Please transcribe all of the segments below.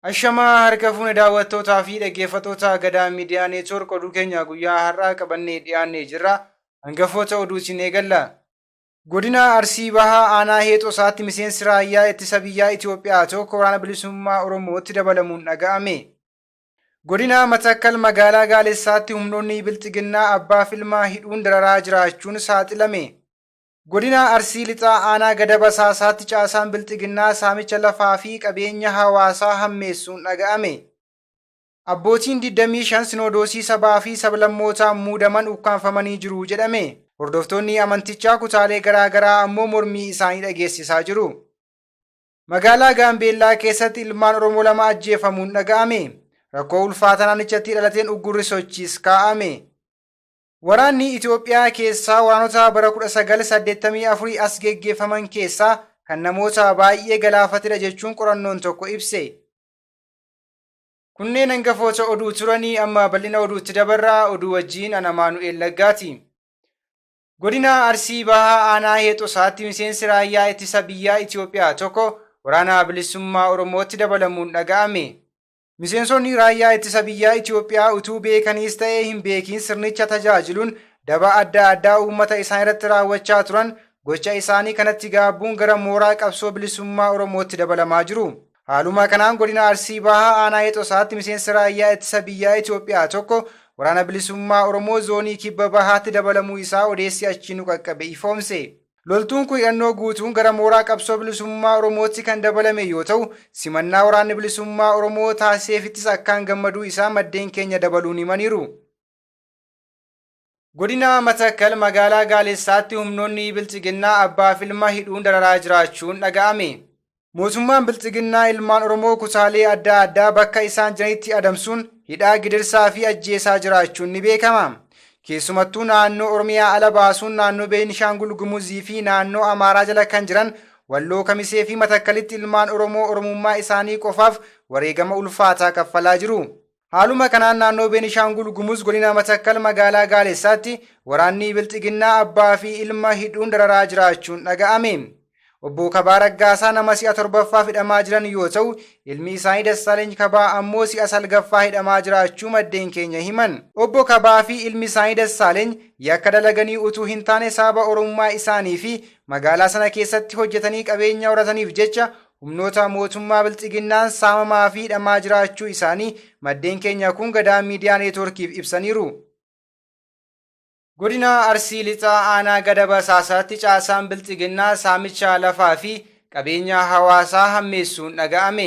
Ashamaa harka fuune daawwattootaa fi dhaggeeffattoota Gadaa Miidiyaa Neetwoork oduu keenya guyyaa har'aa qabannee dhiyaannee jirra. Hangafoota oduutiin eegalla. Godina Arsii Bahaa Aanaa Heexosaatti miseensi raayyaa ittisa biyyaa Itoophiyaa tokko waraana bilisummaa Oromootti dabalamuun dhaga'ame. Godina Matakkal magaalaa Gaalessaatti humnoonni Bilxiginnaa abbaa filmaa hidhuun dararaa jiraachuun saaxilame. Godina Arsii Lixaa Aanaa Gadab Asaasaatti caasaan Bilxiginnaa saamicha lafaa fi qabeenya hawaasaa hammeessuun dhaga'ame. Abbootiin 25 Sinoodoosii sabaa fi sablammootaan muudaman ukkaamfamanii jiru jedhame. Hordoftoonni amantichaa kutaalee garaa garaa ammoo mormii isaanii dhageessisaa jiru. Magaalaa Gaambeellaa keessatti ilmaan Oromoo 2 ajjeefamuun dhaga'ame. Rakkoo ulfaataa naannichatti dhalateen uggurri sochiis kaa'ame. Waraanni Itoophiyaa keessaa waraanota bara 1984 as geggeeffaman keessaa kan namoota baay'ee galaafatedha jechuun qorannoon tokko ibse. Kunneen hangafoota oduu turanii amma bal'ina oduutti dabarra oduu wajjiin ana Amaanu'eel Laggaati. Godina Arsii Bahaa Aanaa Heexosaatti miseensi raayyaa ittisa biyyaa Itoophiyaa tokko waraana bilisummaa Oromootti dabalamuun dhaga'ame. Miseensonni Raayyaa Ittisa Biyyaa Itiyoophiyaa utuu beekaniis ta'e hin beekiin sirnicha tajaajiluun daba adda addaa uummata isaaniirratti raawwachaa turan gocha isaanii kanatti gaabbuun gara mooraa qabsoo bilisummaa Oromootti dabalamaa jiru. Haaluma kanaan Godina Arsii Bahaa Aanaa Heexosaatti miseensi Raayyaa Ittisa Biyyaa Itiyoophiyaa tokko Waraana Bilisummaa Oromoo Zoonii Kibba Bahaatti dabalamuu isaa odeessi achii nu qaqqabe ifoomse. Loltuun kun hidhannoo guutuun gara mooraa qabsoo bilisummaa Oromootti kan dabalame yoo ta'u, simannaa Waraanni Bilisummaa Oromoo taasiseefittis akkaan gammaduu isaa maddeen keenya dabaluun himaniiru. Godina Matakkal magaalaa Gaalessaatti humnoonni Bilxiginnaa abbaaf ilma hidhuun dararaa jiraachuun dhaga'ame. Mootummaan Bilxiginnaa ilmaan Oromoo kutaalee adda addaa bakka isaan jiranitti adamsuun hidhaa, gidirsaa fi ajjeesaa jiraachuun ni beekama. Keessumattuu naannoo Oromiyaa ala baasuun naannoo Beenishaangul Gumuzii fi naannoo Amaaraa jala kan jiran Walloo Kamisee fi Matakkalitti ilmaan Oromoo Oromummaa isaanii qofaaf wareegama ulfaataa kaffalaa jiru. Haaluma kanaan naannoo Beenishaangul Gumuz godina Matakkal magaalaa Gaalessaatti waraanni Bilxiginnaa abbaa fi ilma hidhuun dararaa jiraachuun dhaga'ame. Obbo Kabaa Raggaasaa nama si'a torbaffaaf hidhamaa jiran yoo ta'u, ilmi isaanii Dassaaleny Kabaa ammoo si'a salgaffaa hidhamaa jiraachuu maddeen keenya himan. Obbo Kabaa fi ilmi isaanii Dassaaleny yakka dalaganii utuu hin taane sababa Oromummaa isaanii fi magaalaa sana keessatti hojjetanii qabeenya horataniif jecha humnoota mootummaa Bilxiginnaan saamamaa fi hidhamaa jiraachuu isaanii maddeen keenya kun Gadaa Miidiyaa Neetwoorkiif ibsaniiru. Godina Arsii Lixaa Aanaa Gadab Asaasaatti caasaan Bilxiginnaa saamicha lafaa fi qabeenya hawaasaa hammeessuun dhaga'ame.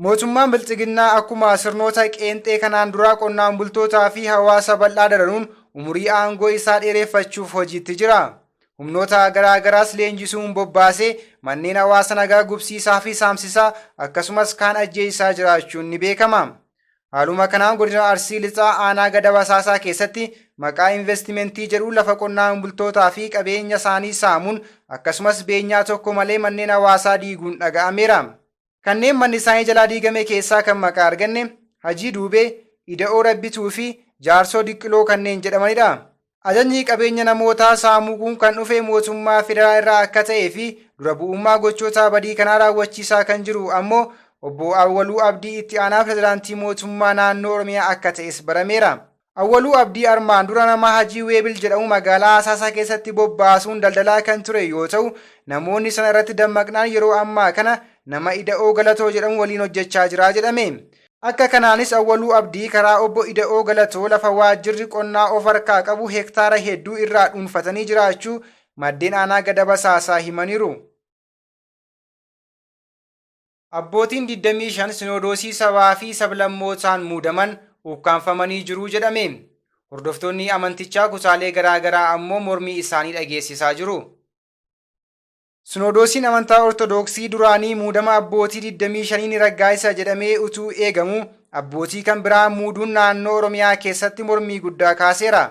Mootummaan Bilxiginnaa akkuma sirnoota qeenxee kanaan duraa qonnaan bultootaa fi hawaasa bal'aa dararuun umurii aangoo isaa dheereffachuuf hojiitti jira. Humnoota garaa garaas leenjisuun bobbaasee manneen hawaasa nagaa gubsiisaa fi saamsisaa akkasumas kaan ajjeesisaa jiraachuun ni beekama. Haaluma kanaan godina Arsii Lixaa aanaa Gadab Asaasaa keessatti maqaa investimentii jedhuun lafa qonnaan bultootaa fi qabeenya isaanii saamuun akkasumas beenyaa tokko malee manneen hawaasaa diiguun dhaga'ameera. Kanneen manni isaanii jalaa diigame keessaa kan maqaa arganne Hajii Duubee, Ida'oo Rabbituu fi Jaarsoo Diqqiloo kanneen jedhamanidha. Ajajni qabeenya namootaa saamuu kun kan dhufe mootummaa federaalaa irraa akka ta'ee fi dura bu'ummaa gochoota badii kanaa raawwachiisaa kan jiru ammoo Obbo Awwaluu Abdii itti aanaa pirezidaantii mootummaa naannoo Oromiyaa akka ta'es barameera. Awwaluu Abdii armaan dura nama Hajii Weebil jedhamu magaalaa Asaasaa keessatti bobbaasuun daldalaa kan ture yoo ta'u, namoonni sana irratti dammaqnaan yeroo ammaa kana nama Ida'oo Galatoo jedhamu waliin hojjechaa jira jedhame. Akka kanaanis Awwaluu Abdii karaa Obbo Ida'oo Galatoo lafa waajjirri qonnaa of harkaa qabu hektaara hedduu irraa dhuunfatanii jiraachuu maddeen aanaa Gadab Asaasaa himaniiru. Abbootiin 25 Sinoodoosii sabaa fi sablammootaan muudaman ukkaamfamanii jiru jedhame. Hordoftoonni amantichaa kutaalee garaa garaa ammoo mormii isaanii dhageessisaa jiru. Sinoodoosiin amantaa Ortodoksii duraanii muudama abbootii 25 ni raggaasisa jedhamee utuu eegamuu abbootii kan biraa muuduun naannoo Oromiyaa keessatti mormii guddaa kaaseera.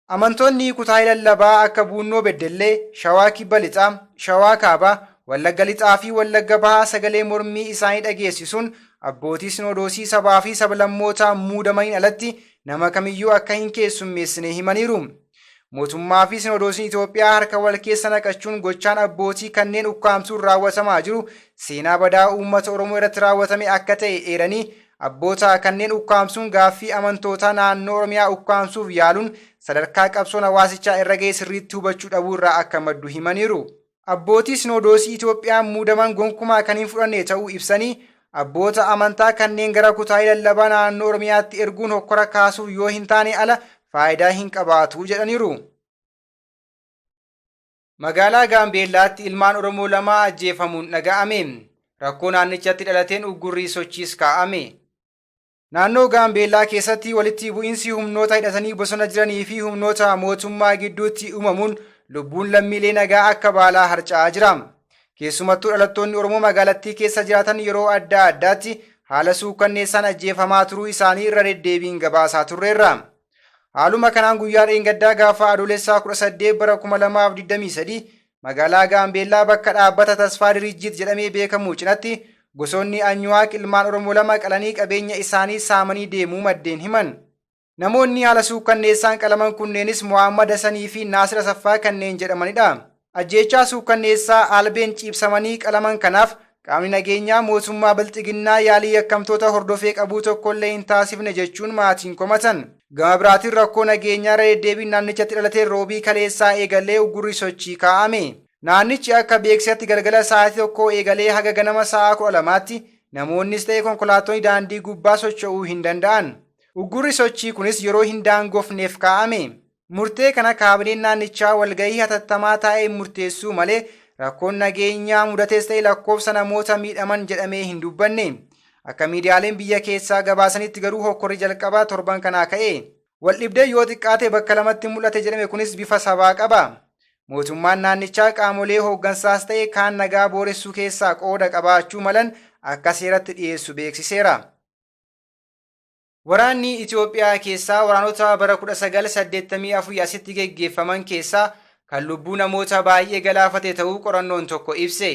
Amantoonni kutaalee lallabaa akka Buunnoo Beddellee, Shawaa Kibba Lixaa, Shawaa Kaabaa, Wallagga Lixaa fi Wallagga Bahaa sagalee mormii isaanii dhageessisuun abbootii Sinoodoosii sabaa fi sablammootaan muudamaniin alatti nama kamiyyuu akka hin keessummeessine himaniiru. Mootummaa fi Sinodoosiin Itoophiyaa harka wal keessa naqachuun gochaan abbootii kanneen ukkaamsuun raawwatamaa jiru seenaa badaa uummata Oromoo irratti raawwatame akka ta'e eeranii, abboota kanneen ukkaamsuun gaaffii amantootaa naannoo Oromiyaa ukkaamsuuf yaaluun sadarkaa qabsoon hawaasichaa irra ga'e sirriitti hubachuu dhabuu irraa akka maddu himaniiru. Abbootii Sinodoosii Itoophiyaan muudaman gonkumaa kan hin fudhanne ta'uu ibsanii, abboota amantaa kanneen gara kutaalee lallabaa naannoo Oromiyaatti erguun hokkora kaasuuf yoo hin taane ala faayidaa hin qabaatu jedhaniiru. Magaalaa Gaambeellaatti ilmaan Oromoo 2 ajjeefamuun dhaga'ame. Rakkoo naannichatti dhalateen uggurrii sochiis kaa'ame. Naannoo Gaambeellaa keessatti walitti bu'iinsi humnoota hidhatanii bosona jiranii fi humnoota mootummaa gidduutti uumamuun lubbuun lammiilee nagaa akka baalaa harca'aa jira. Keessumattuu dhalattoonni Oromoo magaalattii keessa jiraatan yeroo adda addaatti haala suukkanneessaan ajjeefamaa turuu isaanii irra deddeebiin gabaasaa turreerra. Haaluma kanaan guyyaa dheengaddaa gaafa Adoolessaa 18 bara 2023 magaalaa Gaambeellaa bakka dhaabbata Tasfaa Dirijjit jedhamee beekamu cinatti gosoonni Anyuwaaq ilmaan Oromoo 2 qalanii qabeenya isaanii saamanii deemuu maddeen himan. Namoonni haala suukkanneessaan qalaman kunneenis Mohammad Hasanii fi Naasir Asaffaa kanneen jedhamanidha. Ajjeechaa suukkanneessaa albeen ciibsamanii qalaman kanaaf qaamni nageenyaa mootummaa Bilxiginnaa yaalii yakkamtoota hordofee qabuu tokkollee hin taasifne jechuun maatiin komatan. Gama biraatiin rakkoo nageenyaa irra deddeebiin naannichatti dhalateen Roobii kaleessaa eegalee uggurri sochii kaa'ame. Naannichi akka beeksisetti galgala sa'aatii 1 eegalee haga ganama sa'aa 12tti namoonnis ta'e konkolaattonni daandii gubbaa socho'uu hin danda'an. Uggurri sochii kunis yeroo hin daangofneef kaa'ame. Murtee kana kaabineen naannichaa walgahii hatattamaa taa'een murteessuu malee rakkoon nageenyaa mudates ta'e lakkoofsa namoota miidhaman jedhamee hin dubbanne. Akka miidiyaaleen biyya keessaa gabaasanitti garuu hokkorri jalqaba torban kanaa ka'e. Waldhibdeen yoo xiqqaate bakka lamatti mul'ate jedhame kunis bifa sabaa qaba. Mootummaan naannichaa qaamolee hooggansaas ta'e kaan nagaa booressuu keessaa qooda qabaachuu malan akka seeratti dhiyeessu beeksiseera. Waraanni Itoophiyaa keessaa waraanota bara 1984 asitti geggeeffaman keessaa kan lubbuu namoota baay'ee galaafate ta'uu qorannoon tokko ibse.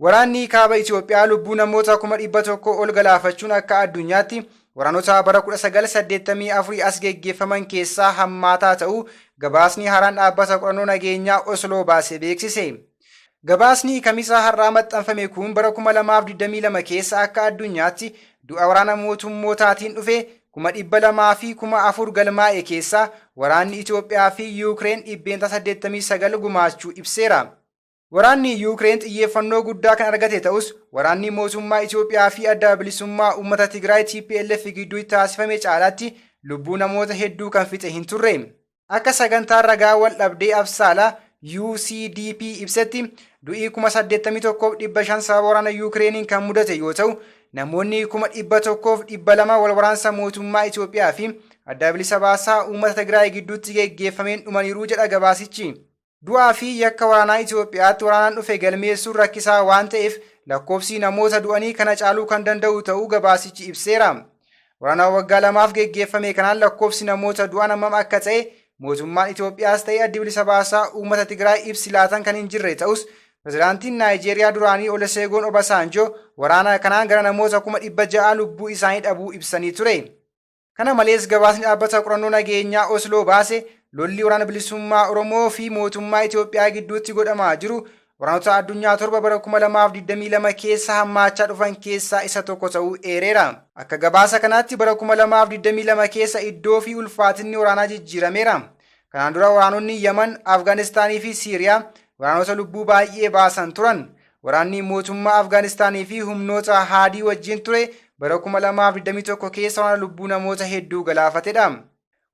Waraanni Kaaba Itoophiyaa lubbuu namoota 100,000 ol galaafachuun akka addunyaatti waraanota bara 1984 as geggeeffaman keessaa hammaataa ta'uu gabaasni haaraan dhaabbata qorannoo nageenyaa Osloo baase beeksise. Gabaasni Kamisa har'aa maxxanfame kun bara 2022 keessa akka addunyaatti du'a waraana mootummootaatiin dhufe 204,000 galmaa'e keessaa waraanni Itoophiyaa fi Yuukireen 89% gumaachuu ibseera. Waraanni Yuukireen xiyyeeffannoo guddaa kan argate ta'us, waraanni mootummaa Itoophiyaa fi Adda Bilisummaa Uummata Tigraay tplf gidduutti taasifame caalaatti lubbuu namoota hedduu kan fixe hin turre. Akka sagantaan ragaa waldhabdee Absaalaa, UCDP, ibsetti, du'i 81,500 sababa waraana Yuukireeniin kan mudate yoo ta'u, namoonni 100,200 walwaraansa mootummaa Itoophiyaa fi Adda Bilisa Baasaa Uummata Tigraay gidduutti geggeeffameen dhumaniiru jedha gabaasichi. Du'aa fi yakka waraanaa Itoophiyaatti waraanaan dhufe galmeessuun rakkisaa waan ta'eef lakkoofsi namoota du'anii kana caaluu kan danda'u ta'uu gabaasichi ibseera. Waraana waggaa lamaaf geggeeffame kanaan lakkoofsi namoota du'an hammam akka ta'e mootummaan Itoophiyaas ta'e Addi Bilisa Baasaa Uummata Tigraay ibsi laatan kan hin jirre ta'us Pirezidaantiin Naayijeeriyaa duraanii Oleseegoon Obasaanjoo waraana kanaan gara namoota 600,000 lubbuu isaanii dhabuu ibsanii ture. Kana malees gabaasni dhaabbata qorannoo nageenyaa Osloo baase lolli Waraana Bilisummaa Oromoo fi mootummaa Itoophiyaa gidduutti godhamaa jiru waraanota addunyaa torba bara 2022 keessa hammaachaa dhufan keessaa isa tokko ta'uu eereera. Akka gabaasa kanaatti bara 2022 keessa iddoo fi ulfaatinni waraanaa jijjiirameera. Kanaan dura waraanonni Yaman, Afgaanistaanii fi Siiriyaa waraanota lubbuu baay'ee baasan turan. Waraanni mootummaa Afgaanistaanii fi humnoota Haadii wajjin ture bara 2021 keessa waraana lubbuu namoota hedduu galaafatedha.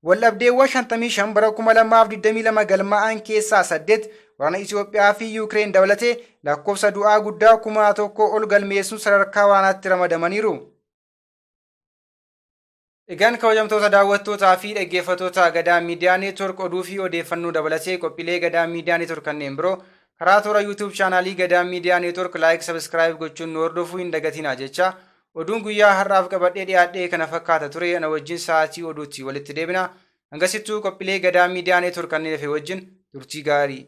Waldhabdeewwan 55 bara 2022 galmaa'an keessaa 8 waraana Itoophiyaa fi Yuukireen dabalatee lakkoofsa du'aa guddaa 1000 ol galmeessuun sadarkaa waraanaatti ramadamaniiru. Egaan kabajamtoota daawwattootaa fi dhaggeeffattoota Gadaa Miidiyaa Neetwork oduu fi odeeffannoo dabalatee qophiilee Gadaa Miidiyaa Neetwork kanneen biroo karaa toora YouTube chaanaalii Gadaa Miidiyaa Neetwork like subscribe gochuun nu hordofuu hin dagatinaa jecha oduun guyyaa har'aaf qabadhee dhiyaadhee kana fakkaata ture ana wajjin sa'aatii oduutti walitti deebina hangasittuu qophiilee Gadaa Miidiyaa Neetwork kanneen hafe wajjin turtii gaarii.